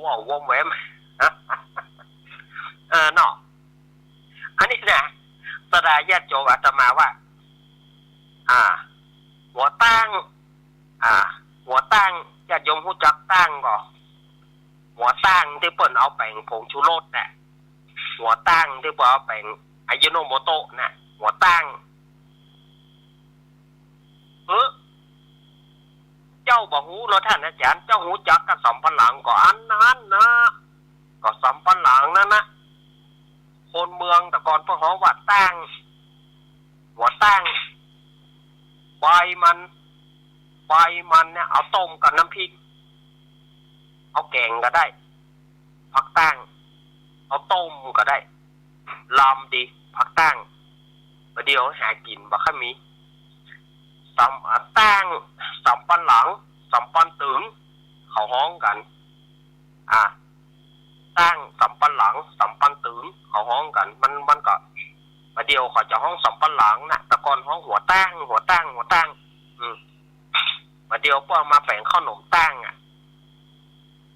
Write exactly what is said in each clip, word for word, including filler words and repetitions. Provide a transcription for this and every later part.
ว้าววอมแวม เออเนาะ อันนี้นะ ศรัทธาญาติโยม อาตมาว่า อ่า หัวตั้ง อ่า หัวตั้ง ญาติโยมฮู้จักตั้งก่อ หัวตั้งตี้เปิ้นเอาแป๋งผงชูรสน่ะ หัวตั้งตี้เปิ้นเอาแป๋งอายิโนโมโตะน่ะ หัวตั้ง เออ เจ้าบ่ฮู้เนาะต้านอาจ๋ารย์ เจ้าฮู้จักก้าสำปะหลังก่อ อันนั้นนะ ก้าสำปะหลังนั้นนะ คนเมืองแต่ก่อนเปิ้นฮ้องว่าตั้ง หัวตั้ง ใบมัน ใบมันเนี่ย เอาต้มกับน้ำพริก เอาแก๋งก็ได้ ผักตั้ง เอาต้มก็ได้ ลำดี ผักตั้ง บ่าเดี่ยวหากิ๋นบ่ค่อยมี สำ อ่า ตั้ง สำปะหลัง สำปะตึง เขาฮ้องกั๋น อ่า ตั้ง สำปะหลัง สำปะตึง เขาฮ้องกั๋น มัน มันก็ บ่าเดี่ยวเขาจะฮ้องสำปะหลังน่ะ แต่ก่อนฮ้องหัวตั้ง หัวตั้ง หัวตั้ง อืม บ่าเดี่ยวเปิ้นเอามาแป๋งข้าวหนมตั้งอะ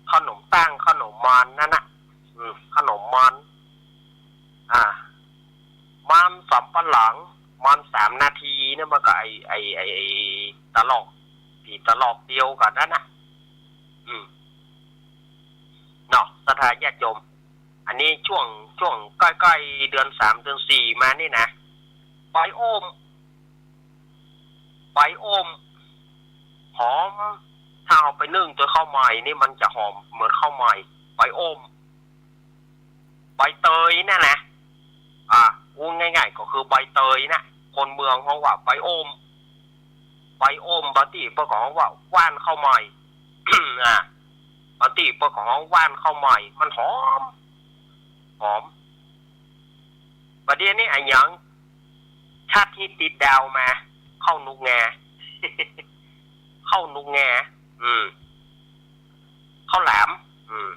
ข้าวหนมตั้ง ข้าวหนมมันนั่นน่ะ อืม ข้าวหนมมัน อ่า มันสำปะหลัง มันสามนาทีเนี่ย มันก็ไอ้ ไอ้ ไอ้ ไอ้ตะลอก ตี้ตะลอกเดียวกั๋นนั่นน่ะ อืม เนาะ ศรัทธาญาติโยม อันนี้ช่วง ช่วงใก้ๆ เดือนสาม เดือนสี่มานี่นะ ใบโอ้ม ใบโอ้ม หอม ถ้าเอาไปนึ่งตวยข้าวใหม่นี่มันจะหอมเหมือนข้าวใหม่ ใบโอ้ม ใบเตยนั่นนะ อ่า อู้ง่ายๆ ก็คือใบเตยน่ะ คนเมืองฮ้องว่าใบโอ้ม ใบโอ้ม บางตี้เปิ้นก็ฮ้องว่าหว่านข้าวใหม่ อ่า บางตี้เปิ้นก็ฮ้องหว่านข้าวใหม่ มันหอม หอม บ่าเดี่ยวนี้อะหยัง ชาติฮิตติดดาวมา ข้าวหนุกงา ข้าวหนุกงา อืม ข้าวหลาม อืม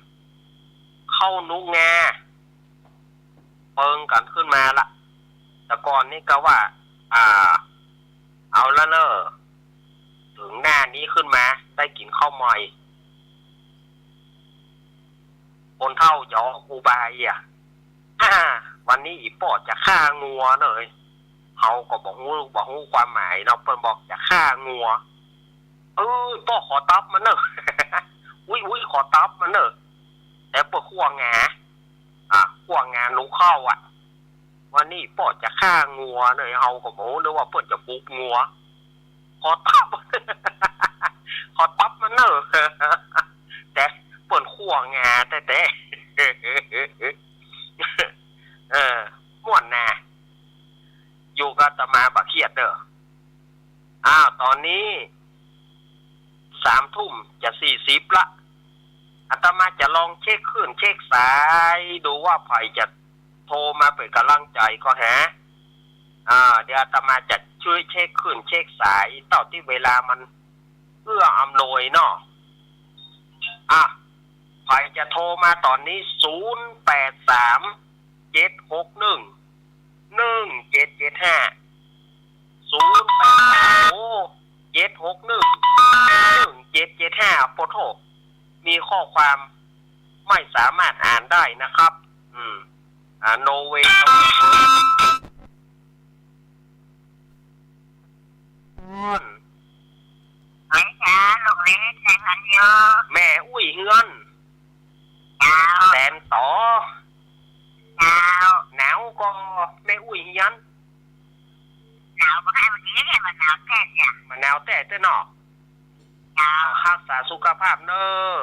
ข้าวหนุกงา เปิงกั๋นขึ้นมาละ แต่ก่อนนี่ก็ว่า อ่า เอาละเน่อ เถิงหน้านี้ขึ้นมา ได้กิ๋นข้าวใหม่ คนเฒ่าจะออกอุบายอะ อ่า วันนี้อี่ป้อจะฆ่างัวเน่อ เฮาก็บ่ฮู้ บ่ฮู้ความหมายเนาะ เปิ้นบอกจะฆ่างัว เออ ป้อขอตับมันเน่อ อุ๊ย อุ๊ย ขอตับมันเน่อ แต่เปิ้นคั่วงา อ่ะ คั่วงาหนุกข้าวอะ วันนี้ป้อจะฆ่างัวเน่อ เฮาก็บ่ฮู้นึกว่าเปิ้นจะบุกงัว ขอตับ ขอตับมันเน่อ แต่เปิ้นคั่วงาแต๊ๆ เออ ม่วนนา อยู่กับอาตมาบ่เครียดเน่อ อ้าว ต๋อนนี้สามทุ่มจะสี่สิบละ อาตมาจะลองเช็คคลื่นเช็คสายดูว่าใผจะโทรมาเป๋นก๋ำลังใจ๋ก่อหา อ่า เดี๋ยวอาตมาจะช่วยเช็คคลื่นเช็คสาย เต้าตี้เวลามันเอื้ออำนวยเนาะ อ่ะ ใผจะโทรมาต๋อนนี้ ศูนย์แปดสาม เจ็ดหกหนึ่ง หนึ่งเจ็ดเจ็ดห้า ศูนย์แปดสาม โอ้ เจ็ดหกหนึ่ง หนึ่งเจ็ดเจ็ดห้า โอ้โธ่ มีข้อความไม่สามารถอ่านได้นะครับ อืม อ่า โนเวย์ แม่จ๋า ลูกเล็ก แม่อุ้ยเฮือน เจ้า แสนต๋อ เจ้า หนาวก่อ แม่อุ้ยเฮือน หนาวบ่ ใค่เมื่อกี้เนี่ย มันหนาวแต๊เนี่ย มันหนาวแต๊เต๊อะเนาะ เจ้า ฮักษาสุขภาพเน่อ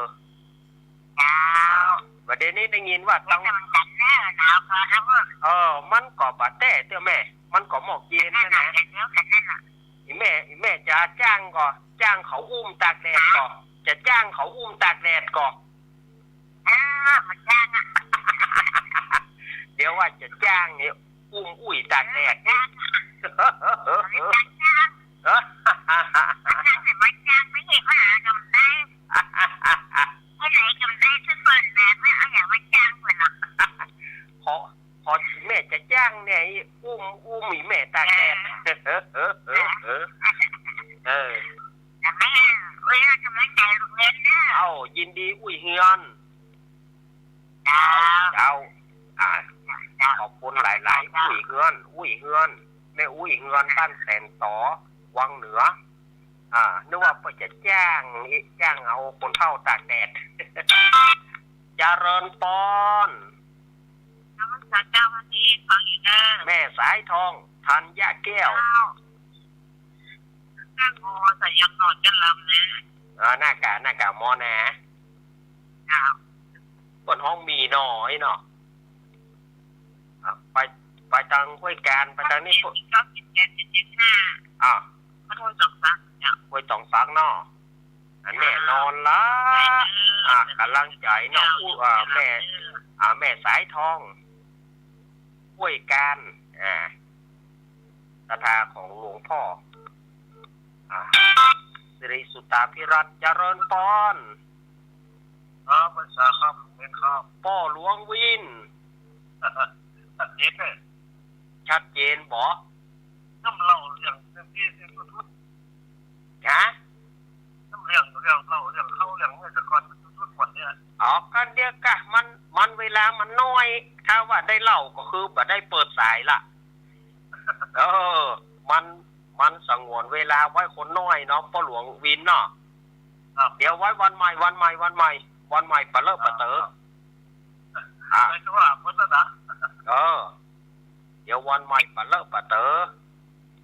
เจ้า บ่าเดี่ยวนี้ได้ยินว่าตัง แต่มันกั๋นเน่อ หนาวก่อครับ เออ มันก็บ่าแต๊เต๊อะแม่ มันก็หมอกเย็น นั่น เต๊อะ น่ะ นะ อย่างเดียวกั๋นนั่นน่ะ อี่แม่ อี่แม่จะจ้างก่อ จ้างเขาอุ้มตากแดดก่อ จะจ้างเขาอุ้มตากแดดก่อ เออ มาจ้างอะ เดี๋ยวว่าจะจ้างเนี่ย อุ้มอุ้ยตากแดด เออ จ้างอะ เออ จ้าง จ้าง เออ จ้างแต่มาจ้างไม่เห็นว่าเอากำไร เอาไหนกำไรสักคนแบบไม่เอาอย่างมาจ้างคนหรอก ขอ ขอแม่จะจ้างเนี่ย อุ้ม อุ้มอี่แม่ตากแดด เออ เออ เออ เออ เออ แต่แม่ อุ้ย ให้กำลังใจ๋ลูกเล็กเน่อ เอ้า ยินดีอุ้ยเฮือน เจ้า เจ้า อ่า ขอบคุณหลายๆ อุ้ยเฮือน อุ้ยเฮือน แม่อุ้ยเฮือนบ้านแสนต๋อ วังเหนือ อ่า นึกว่าเปิ้นจะจ้าง จ้างเอาคนเฒ่าตากแดด เจริญปอน นมัสการเจ้า วันนี้ฟังอยู่เด้อ แม่สายทอง ธัญญาแก้ว เจ้า นั่งมอสายยังนอนจะลำนะ เออ หน้ากาก หน้ากากมอนะ เจ้า เปิ้นฮ้องหมีน้อยเนาะ อ่ะ ไป ไปตางห้วยกาญ ไปตางนี้ เก้าสิบเจ็ดจุดเจ็ดห้า อ่ะ ขอโทษ สองสาม เจ้า ห้วยตองสักเนาะ อันแน่นอนละ อ่ะ ก๋ำลังใจ๋เนาะ อู้ อ่ะ แม่ อ่ะ แม่สายทอง ห้วยกาญ อ่ะ ศรัทธาของหลวงพ่อ อ่ะ สิริสุตตาภิรัตน์ เจริญปอน ครับ พรรษาค่ำ เน้นค่ำ ป้อหลวงวิน ชัดเจนเลย ชัดเจนบ่ น้ำเล่าเรื่องเรื่องที่สุดๆ ฮะ น้ำเรื่อง เรื่องเล่าเรื่องเขาเรื่องเมื่อแต่ก่อนสุดๆ วันเนี่ย อ๋อ ก็เดี๋ยวกะ มัน มันเวลามันน้อย ถ้าว่าได้เล่าก็คือบ่ได้เปิดสายละ เออ มัน มันสงวนเวลาไว้คนน้อยเนาะ ป้อหลวงวินเนาะ ครับ เดี๋ยวไว้วันใหม่ วันใหม่ วันใหม่ วันใหม่ปะเลอะปะเต๋อ ครับ อ่ะ ไม่ใช่ว่าพุทธนะ เออ เดี๋ยววันใหม่ปะเลอะปะเต๋อ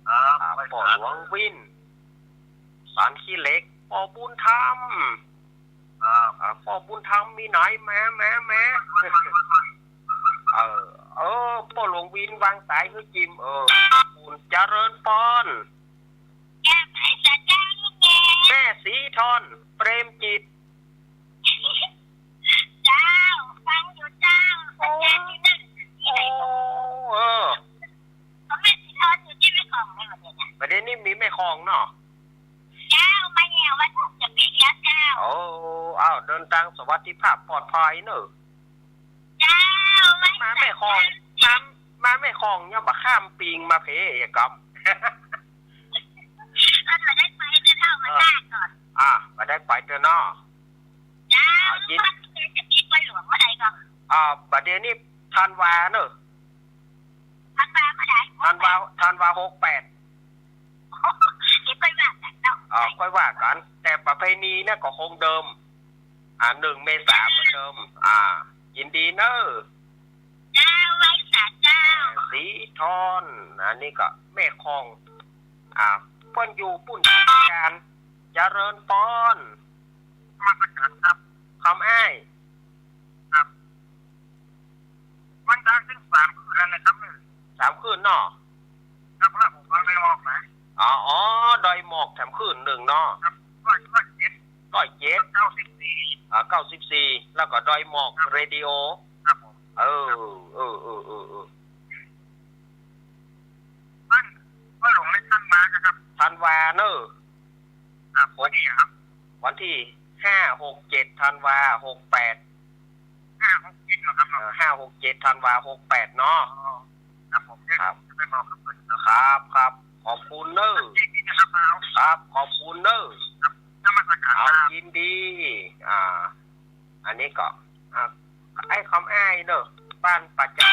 ครับ อ่ะ ไม่ ป้อหลวงวิน สานขี้เหล็ก ป้อบุญธรรม ครับ อ่ะ ป้อบุญธรรมมีไหน แหม แหม แหม เออ เออ ป้อหลวงวินวางสายหื้อจิม เออ คุณเจริญปอน เจ้า ไปสะเจ้าลูกแม่ แม่สีทอน เปรมจิต เจ้า ฟังอยู่เจ้า โอ้ สะเจ้าอยู่นั่น โอ้ เออ ก็แม่สีทอนอยู่ตี้แม่ของนี่บัดนี้นะ บัดนี้มีแม่ของเนาะ เจ้า มาแล้ว วันศุกร์จะปิ๊กแล้วเจ้า โอ้ อ้าว เดินตางสวัสดิภาพปลอดภัยเนอะ เจ้า มาแม่ของ มา มาแม่ของ ยังบ่ข้ามปิงมาเพ อย่ากำ เออ บ่ได้ไปเด้อเจ้า มา เออ จ้าก่อน อ่ะ บ่ได้ไปเด้อเนาะ เจ้า อ่ะ ยิน วันนี้จะปิ๊กวัดหลวงเมื่อใดก่อน อ่ะ บัดเดี๋ยวนี้ธันวาเนอะ ธันวาเมื่อใด ธันวา ธันวาหกแปด เดี๋ยวค่อยว่ากั๋นเนาะ อ่า ค่อยว่ากั๋น แต่ประเพณีเนี่ยก็คงเดิม อ่า หนึ่งเมษาเหมือนเดิม อ่า ยินดีเนอะ เจ้า ไหว้สาเจ้า แม่สีทอน อันนี้ก็แม่ของ อ่า เปิ้นอยู่ปุ้น อาจารย์ เจริญปอน นมัสการครับ คำอ้าย ครับ มันดังถึงสามคืนแล้วนะครับ สามคืนเนาะ ครับ ครับ ผมฟังดอยหมอกนะ อ๋อ อ๋อ ดอยหมอกสามคืนนึ่งเนาะ ครับ ร้อย ร้อยเจ็ด ร้อยเจ็ด เก้าสิบสี่ อ่า เก้าสิบสี่ แล้วก็ดอยหมอก ครับ เรดิโอ ครับผม เออ เออ เออ เออ เออ ท่าน พ่อหลวงให้ท่านมานะครับ ธันวาเนอะ ครับ วันที่ครับ วันที่ห้า หก เจ็ด ธันวา หกแปด ห้า หก เจ็ด เหรอครับ เอ่อ ห้า หก เจ็ด ธันวา หกแปด เนาะ อ๋อ ครับผม ครับ จะไปบอกกับเพิ่นเนาะ ครับ ครับ ขอบคุณเนอะ ที่นี่นะครับ ครับ ขอบคุณเนอะ ครับ นมัสการ เอา ครับ ยินดี อ่า อันนี้ก็ อ่า ไอ้คำอ้ายเนอะ บ้านป่าจัน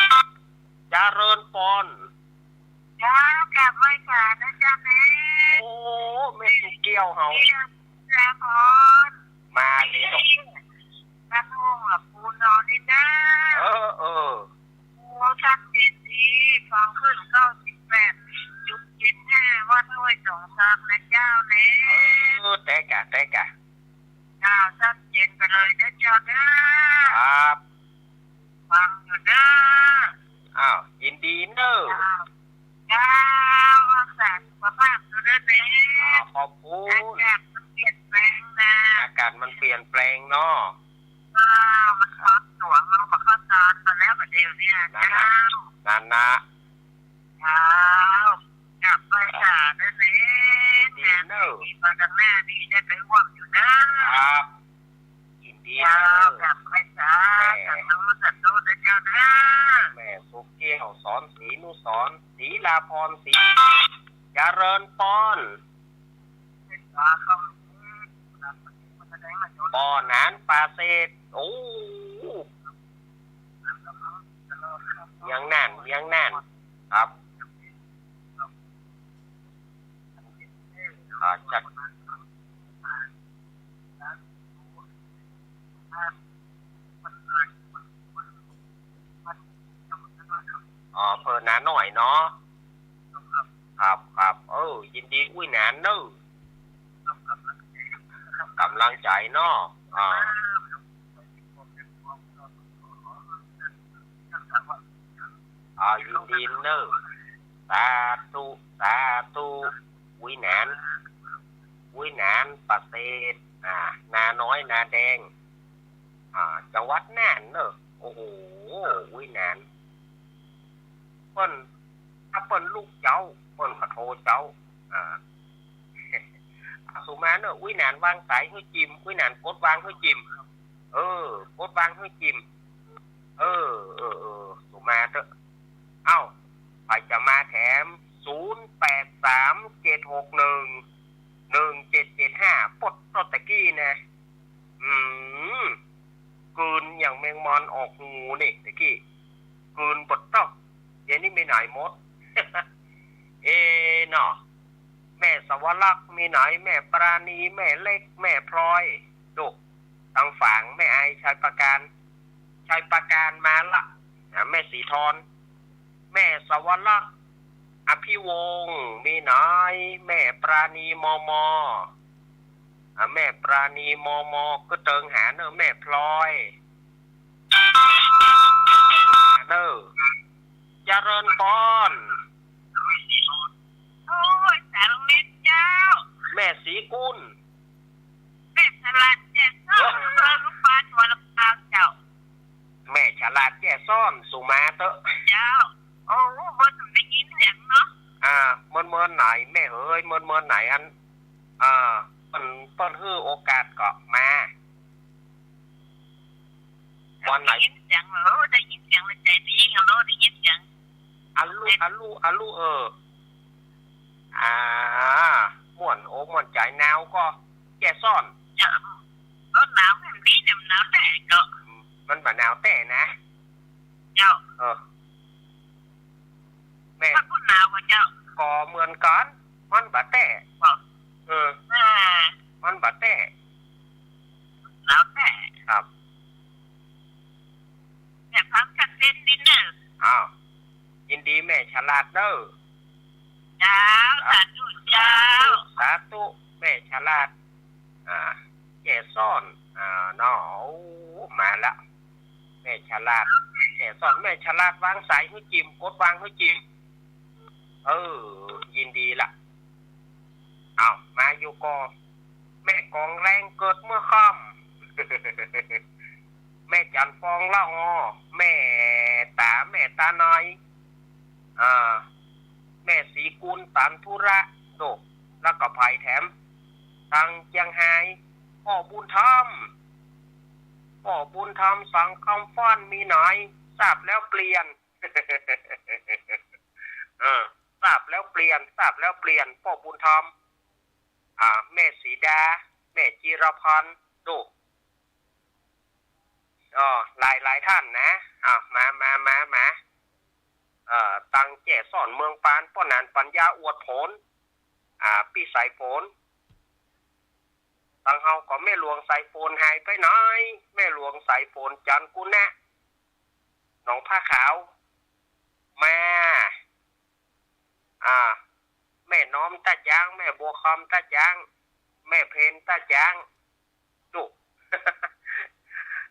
เจริญปอน เจ้า กราบไหว้สานะเจ้าแม่ โอ้ แม่สุเกี้ยวเฮา เจ้า เจริญปอน มาแล้ว บ้านโฮงหลวงปู่นอนนี่นะ เออ เออ โอ้ ชัดเจนดี ฟังขึ้น เก้าสิบแปดจุดเจ็ดห้า วัดห้วยสองซากนะเจ้าแม่ เออ แต๊กะ แต๊กะ เจ้า ชัดเจนไปเลยนะเจ้าเด้อ ครับ ฟังอยู่เด้อ อ้าว ยินดีเนอะ เจ้า เจ้า รักษาสุขภาพอยู่เด้อแม่ อ้าว ขอบคุณ อากาศมันเปลี่ยนแปลงนะ อากาศมันเปลี่ยนแปลงเนาะ เออ มันร้อนตัว มันมาเข้าซานมาแล้ว บัดเดี๋ยวนี้ นั่นนะ เจ้า นั่นนะ ครับ กราบไหว้สาเด้อแม่ ดีเนอะ งานดีๆ มาข้างหน้านี่ได้ไปร่วมอยู่เด้อ ครับ ยินดีเนอะ ครับ กราบไหว้สา แม่ สาธุ สาธุนะเจ้าเด้อ แม่สุเกี้ยว สอนศรีนุสรณ์ ศรีลาพร ศรี เจริญปอน เป็นสาคำ ป้อหนานป่าเศรษฐ โอ้ มืองน่าน เมืองน่าน ครับ อ่า จัก อ๋อ อำเภอนาน้อยเนาะ ครับ ครับ เออ ยินดี อุ๊ยหนานเน่อ ก๋ำลังใจ๋เนาะ อ่า อ่า ยินดีเน่อ สาธุ สาธุ อุ๊ยหนาน อุ๊ยหนาน ประเสริฐ อ่า นาน้อย นาแดง อ่า จังหวัดน่านเน่อ โอ้โห อุ๊ยหนาน เปิ้น ถ้าเปิ้นลุกเจ๊า เปิ้นก็โทรเจ๊า อ่า สุมาเน่อ อุ๊ยหนานวางสายหื้อจิม อุ๊ยหนานกดวางหื้อจิม เออ กดวางหื้อจิม เออ เออ เออ สุมาเต๊อะ เอ้า ใผจะมาแถม ศูนย์แปดสามเจ็ดหกหนึ่งหนึ่งเจ็ดเจ็ดห้า ปดตะกี้นะ อืม กืนอย่างแมงมอนออกหูนี่ตะกี้ กืนปดต๊อก เดี๋ยวนี้มีไหนหมด เอเนาะ แม่สวรรคมีไหน แม่ปราณี แม่เล็ก แม่พลอย ดู ตังฝางแม่อาย ชัยปราการ ชัยปราการมาละ อ่ะ แม่ศรีธร แม่สวรรค อภิวงศ์มีไหน แม่ปราณี มม อ่ะ แม่ปราณี มม ก็เติงหาเน่อ แม่พลอย เน่อ เจริญปอน โอ้ย สาธุเจ้า แม่ศรีกุล แม่ฉลาดแจ้ซ้อน เออ เมืองลูกปานหัวลำปางเจ้า แม่ฉลาดแจ้ซ้อน สุมาเต๊อะ เจ้า โอ้ บ่ได้ยินเสียงเนาะ อ่า เมินๆ ไหน แม่เอ๋ย เมินๆ ไหนอัน อ่า เปิ้น เปิ้นหื้อโอกาสก็มา วันไหน ได้ยินเสียงเหรอ ได้ยินเสียงในใจดีเหรอ ได้ยินเสียง อะลุ อะลุ อะลุ เออ อ่า ม่วนอกม่วนใจ๋ หนาวก็แจ้ซ้อน เจ้า เออ หนาวแม่นดีเนี่ย หนาวแต๊ก็ อืม มันบ่หนาวแต๊นะ เจ้า เออ แม่ มันบ่หนาวกว่าเจ้า ก็เหมือนกั๋น มันบ่แต๊ บ่ เออ อ่า มันบ่แต๊ หนาวแต๊ ครับ แม่ฟังชัดเจนดีเน่อ อ้าว ยินดีแม่ฉลาดเน่อ เจ้า ครับ สาธุเจ้า สาธุ แม่ฉลาด อ่า แจ้ซ้อน อ่า เนาะ โอ้ มาละ แม่ฉลาด แจ้ซ้อน แม่ฉลาดวางสายหื้อจิม กดวางหื้อจิม เออ ยินดีละ อ้าว มาอยู่ก่อ แม่กองแรงเกิดเมื่อค่ำ แม่จันทร์ฟองละออ แม่ต๋า แม่ต๋าน้อย อ่า แม่ศรีกุลตันธุระ โด แล้วก็ใผแถม ตังเจียงฮาย ป้อบุญธรรม ป้อบุญธรรม สังคำฟ้อนมีไหน ทราบแล้วเปลี่ยน เออ ทราบแล้วเปลี่ยน ทราบแล้วเปลี่ยน ป้อบุญธรรม อ่า แม่สีดา แม่จิรพันธ์ ดู อ๋อ หลายหลายท่านนะ อ่า มา มา มา มา เอ่อ ตังแจ้ซ้อนเมืองปาน ป้อหนานปัญญาอวดผล อ่า ปี้สายฝน ตังเฮาก็แม่หลวงสายฝนหายไปไหน แม่หลวงสายฝนจันทร์กุณะ หนองผ้าขาว มา อ่า แม่น้อมต้าจ๊าง แม่บัวคำต้าจ๊าง แม่เพนต้าจ๊าง ดู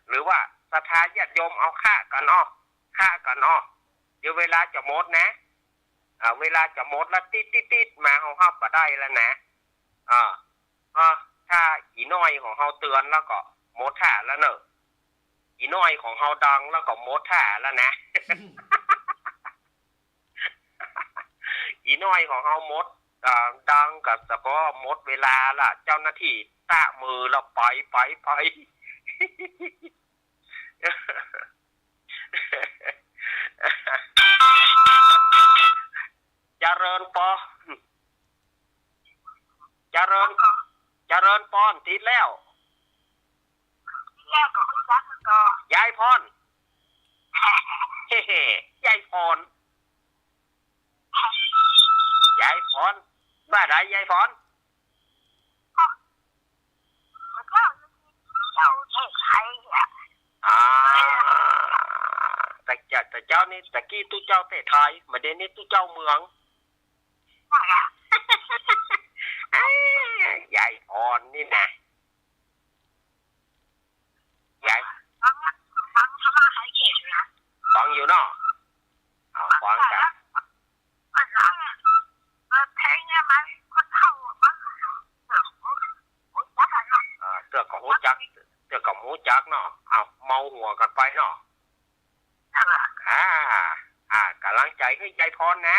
หรือว่าศรัทธาญาติโยมเอาคะกั๋นอ้อ คะกั๋นอ้อ เดี๋ยวเวลาจะหมดนะ อ่า เวลาจะหมดแล้ว ติ๊ดติ๊ดติ๊ดมา เฮาฮับบ่ได้แล้วนะ อ่า อ่า ถ้าอี่น้อยของเฮาเตือนแล้วก็หมดท่าแล้วเน่อ อี่น้อยของเฮาดังแล้วก็หมดท่าแล้วนะ อี่น้อยของเฮาหมด อ่า ดังก็สะก็หมดเวลาละ เจ้าหน้าตี้ตะมือแล้ว ไป ไป ไป เจริญปอ เจริญ เจริญปอน ติดแล้ว ย้ายพร เฮ้เฮ้ ย้ายพ ว่าใดยายพร เจ้าเทศไทยอะ อ่า แต่เจ้า แต่เจ้านี่ ตะกี้ตุ๊เจ้าเทศไทย มาเดี๋ยวนี้ตุ๊เจ้าเมือง ว่าไง เอ้ย ยายพรนี่นะ ยาย ฟัง ฟังธรรมะไทยเทศน์อยู่นะ ฟังอยู่เนาะ เอา ฟัง ฟังกั๋น แล้ว เปิดเพลงเนี่ยมันคนเฒ่าอะ มัน เออ ฮู้จักกั๋นเนาะ เออ เตื้อก็ฮู้จัก เตื้อก็ฮู้จักเนาะ เอา เมาหัวกั๋นไปเนาะ เออ อ่า อ่า ก๋ำลังใจ๋หื้อยายพรนะ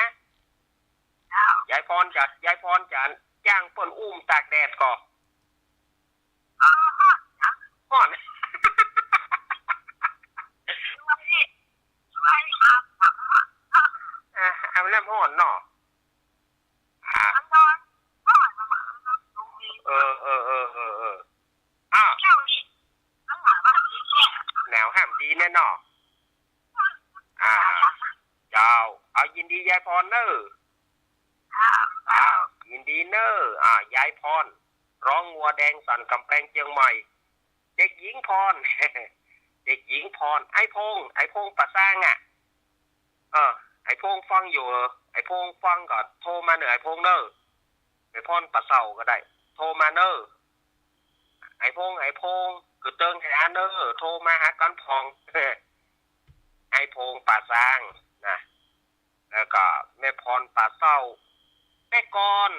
เจ้า ยายพรจะ ยายพรจะจ้างเปิ้นอุ้มตากแดดก่อ อ๋อ ฮ้อนนะ ฮ้อน ช่วย ช่วยอาบน้ำ อ่า อาบน้ำฮ้อนเนาะ อ่า มันฮ้อน ฮ้อน เออ เออ เออ เออ เออ อ้าว เจ้านี่ มันหลายวันนี้เนี่ย แนวห้ามดีแน่เนาะ อ่า เจ้า เอา ยินดียายพรเน่อ อ้าว อ้าว ยินดีเน่อ อ่า ยายพร ฮ้องงัวแดงสันก๋ำแปงเจียงใหม่ เด็กหญิงพร เด็กหญิงพร ไอ้พงษ์ ไอ้พงษ์ป่าซางอะ เออ ไอ้พงษ์ฟังอยู่ เออ ไอ้พงษ์ฟังก็โทรมาเน่อ ไอ้พงษ์เน่อ ไอ้พรป่าเศร้าก็ได้ โทรมาเน่อ ไอ้พงษ์ ไอ้พงษ์ กึ๊ดเติงหาเน่อ โทรมาหากั๋นพ่อง ไอ้พงษ์ป่าซางนะ แล้วก็แม่พรป่าเศร้า แม่กร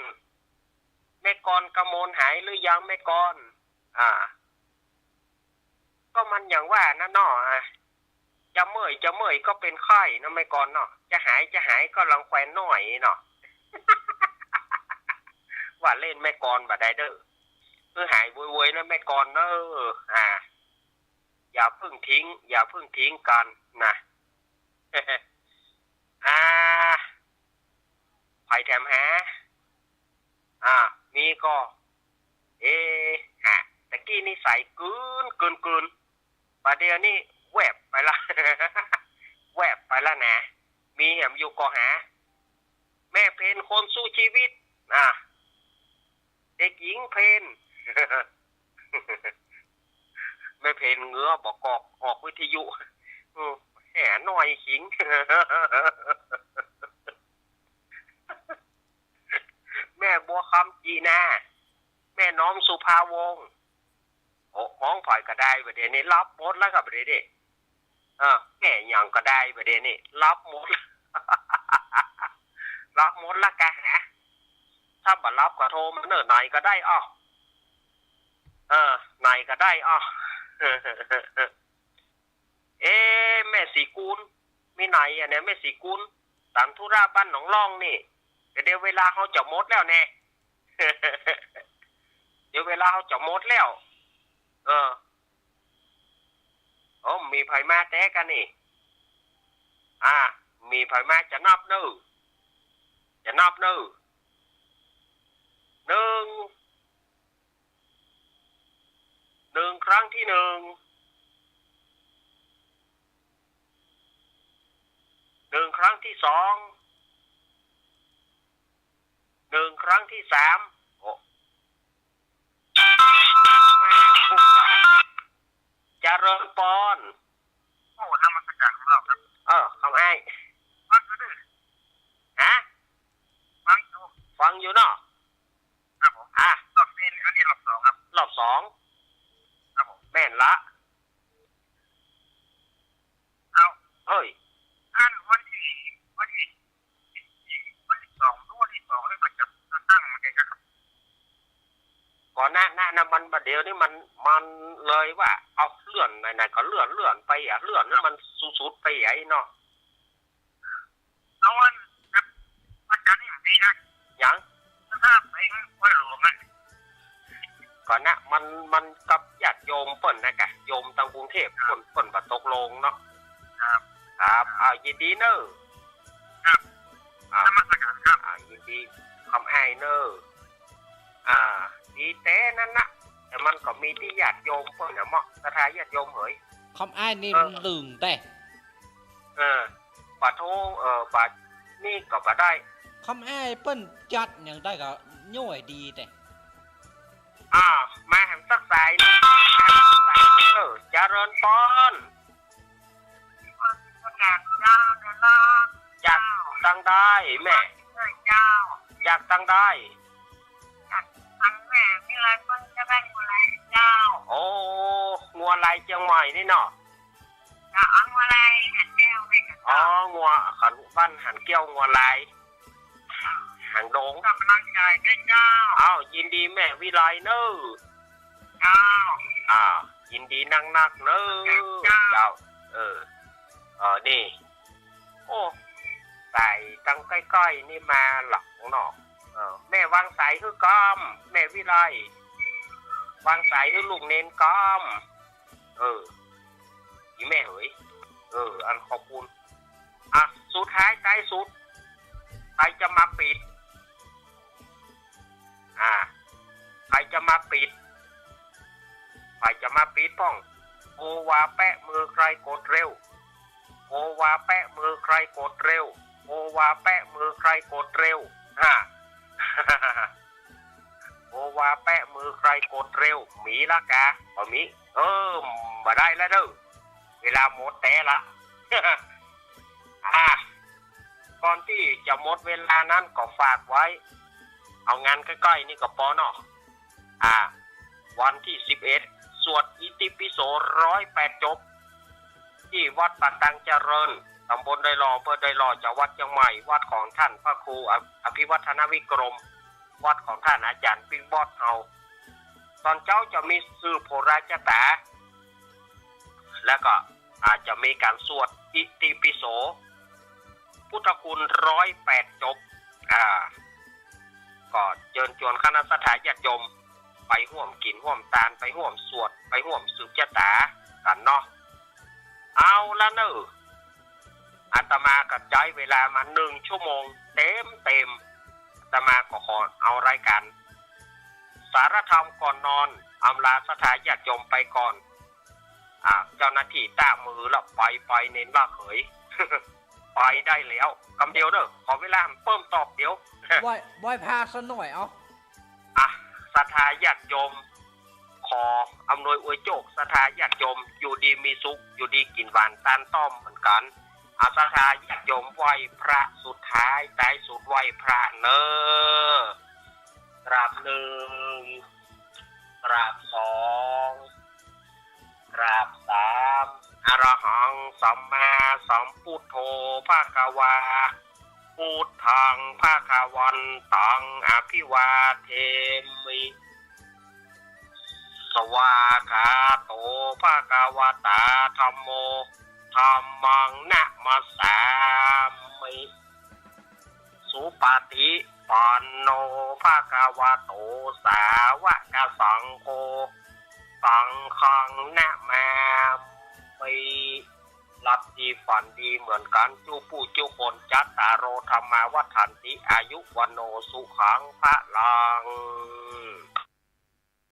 แม่กรกมลหายหรือยังแม่กร อ่า ก็มันอย่างว่านั่นเนาะ อ่ะ จะเมื่อย จะเมื่อยก็เป๋นไข้เนาะแม่กรเนาะ จะหาย จะหายก็รังแควนน้อยเนาะ ว่าเล่นแม่กรบ่ได้เด้อ คือหายโวยๆ นะแม่กรเนาะ อ่า อย่าเพิ่งทิ้ง อย่าเพิ่งทิ้งกั๋นนะ อ่า ใผแถมหา อ่า มีก่อ เอ ฮะ ตะกี้นี่ใสกึ๊นกึ๊นกึ๊น บ่าเดี่ยวนี้แวบไปละ แวบไปละนะ มีแหมอยู่ก่อหา แม่เพนคนสู้ชีวิต อ่า เด็กหญิงเพน แม่เพนเหงือบ่กอก ออกวิทยุ อืม แหมน้อยขิง แม่บัวคำจีนา แม่น้อมสุภาวงศ์ โอ้ ฮ้องใผก็ได้บ่าเดี่ยวนี้ ฮับหมดแล้วก็บ่าเดี่ยวนี้ เออ แม่หยังก็ได้บ่าเดี่ยวนี้ ฮับหมด ฮับหมดแล้วกะฮะ ถ้าบ่ฮับก็โทรมาเน่อ ไหนก็ได้อ้อ เออ ไหนก็ได้อ้อ เอ๊ะ แม่ศรีกูล มีไหนอะเนี่ย แม่ศรีกูล ต๋ามธุระบ้านหนองล่องนี่ เดี๋ยวเวลาเฮาจะหมดแล้วแน่ เดี๋ยวเวลาเฮาจะหมดแล้ว เออ โอ้ มีใผมาแต๊กะนี่ อ่า มีใผมา จะนับเน่อ จะนับเน่อ หนึ่ง หนึ่ง ครั้งที่หนึ่ง หนึ่ง ครั้งที่สอง หนึ่ง ครั้งที่สาม โอ้ เจริญปอน โอ้ นมัสก๋านครับ เออ คำอ้าย ฟังอยู่เด้อ ฮะ ฟังอยู่ ฟังอยู่เนาะ ครับผม อ่ะ รอบนี้ อันนี้รอบสองครับ รอบสอง ครับผม แม่นละ เอา เฮ้ย อันวันตี้ วันตี้ วันตี้สอง หรือวันตี้สองนี่ก็จะตั้งเหมือนกั๋นครับ ก่อนหน้า หน้า หน้ามัน บ่าเดี่ยวนี้มัน มันเลยว่า เอา เลื่อน ไหนๆ ก็เลื่อน เลื่อนไปอะ เลื่อนนี่มันสุดๆ ไปไอ้เนาะ เอาวัน วันจันทร์นี่มันดีนะ หยัง ถ้าไปห้วยหลวงอะ ก่อนนะ มัน มันกับญาติโยมเปิ้นนะกะ โยมตางกรุงเทพฯ เปิ้น เปิ้นบ่ตกลงเนาะ ครับ ครับ อ่า ยินดีเน่อ ครับ อ่า นมัสก๋านครับ อ่า ยินดี คำอ้ายเน่อ อ่า ดีแต๊นั้นนะ แต่มันก็มีตี้ญาติโยมเปิ้นน่ะเมาะ ศรัทธาญาติโยมเหย คำอ้ายนี่ เออ มันลึงแต๊ เออ บ่โทร เออ บ่า นี่ก็บ่ได้ คำแอ้เปิ้นจัดหยังได้ก็โย่อยดีแต่ อ้าว มาแหมสักสายหนึ่ง มาแหมสักสายหนึ่ง เออ เจริญพร จากตังใดแม่ เจ้า จากตังใด จากตังแม่วิไลเปิ้นจะได้งัวลายเจ้า โอ้ งัวลายเจียงใหม่นี่เนาะ เจ้า เอางัวลายหันแก้วไปก่อน อ๋อ งัว ขันบ้านหันแก้วงัวลาย หางดง กำลังใจด้วยเจ้า อ้าว ยินดีแม่วิไลเนอะ เจ้า อ้าว ยินดีนักๆ เนอะ เจ้า เจ้า เออ เออ นี่ โอ้ สายตังใก้ๆ นี่มาหลักเนาะ เออ แม่วางสายหื้อก่อม แม่วิไล วางสายหื้อลูกเณรก่อม เออ อีแม่เหย เออ อันขอบคุณ อ่ะ สุดท้ายท้ายสุด ใผจะมาปิด อ่า ใผจะมาปิด ใผจะมาปิดพ่อง โอวาแปะมือใครกดเร็ว โอวาแปะมือใครกดเร็ว โอวาแปะมือใครกดเร็ว ฮะ โอวาแปะมือใครกดเร็ว มีละกา บ่มี เออ บ่ได้ละเด้อ เวลาหมดแต่ละ อ่ะ ก่อนตี้จะหมดเวลานั้นก็ฝากไว้ เอางานใก้ๆ นี่ก็ปอเนาะ อ่า วันตี้สิบเอ็ด สวดอิติปิโสร้อยแปดจบ ตี้วัดป่าตังเจริญ ตำบลดอยหล่อ อำเภอดอยหล่อ จังหวัดเจียงใหม่ วัดของท่านพระครูอ- อภิวัฒนวิกรม วัดของท่านอาจ๋ารย์ปิ๊งบอสเฮา ตอนเจ๊าจะมีสืบโหราชะต๋า แล้วก็อาจจะมีก๋านสวดอิติปิโส พุทธคุณร้อยแปดจบ อ่า ก็เจิญจวนคณะศรัทธาญาติโยม ไปฮ่วมกิ๋นฮ่วมตาน ไปฮ่วมสวด ไปฮ่วมสืบชะต๋ากั๋นเนาะ เอาละเน่อ อาตมาก็ใจ๊เวลามาหนึ่งชั่วโมงเต็มๆ อาตมาก็ขอเอารายก๋านสารธรรมก่อนนอน อำลาศรัทธาญาติโยมไปก่อน อ่า เจ้าหน้าตี้ต้ามือละ ไปไปเณรละเขย ไปได้แล้ว กำเดียวเน่อ ขอเวลาเปิ้มตอบเดียว ไหว้ ไหว้พระสักหน่อย เอา อ่ะ ศรัทธาญาติโยม ขออำนวยอวยโจค ศรัทธาญาติโยม อยู่ดีมีสุข อยู่ดีกิ๋นหวานตานต้อมเหมือนกั๋น อ่ะ ศรัทธาญาติโยมไหว้พระสุดท้าย ท้ายสุดไหว้พระเน่อ กราบหนึ่ง กราบสอง กราบสาม อะระหังสัมมาสัมพุทโธภะคะวา พุทธังภะคะวันตัง อะภิวาเทมิ สวากขาโตภะคะวะตาธัมโม ธัมมังนะมัสสามิ สุปะฏิปันโนภะคะวะโต สาวะกะสังโฆ สังฆังนะมามิ หลับดีฝันดีเหมือนกั๋น จุผู้จุคน จัตตาโร ธัมมา วัฑฒันติ อายุ วัณโณ สุขัง พะลัง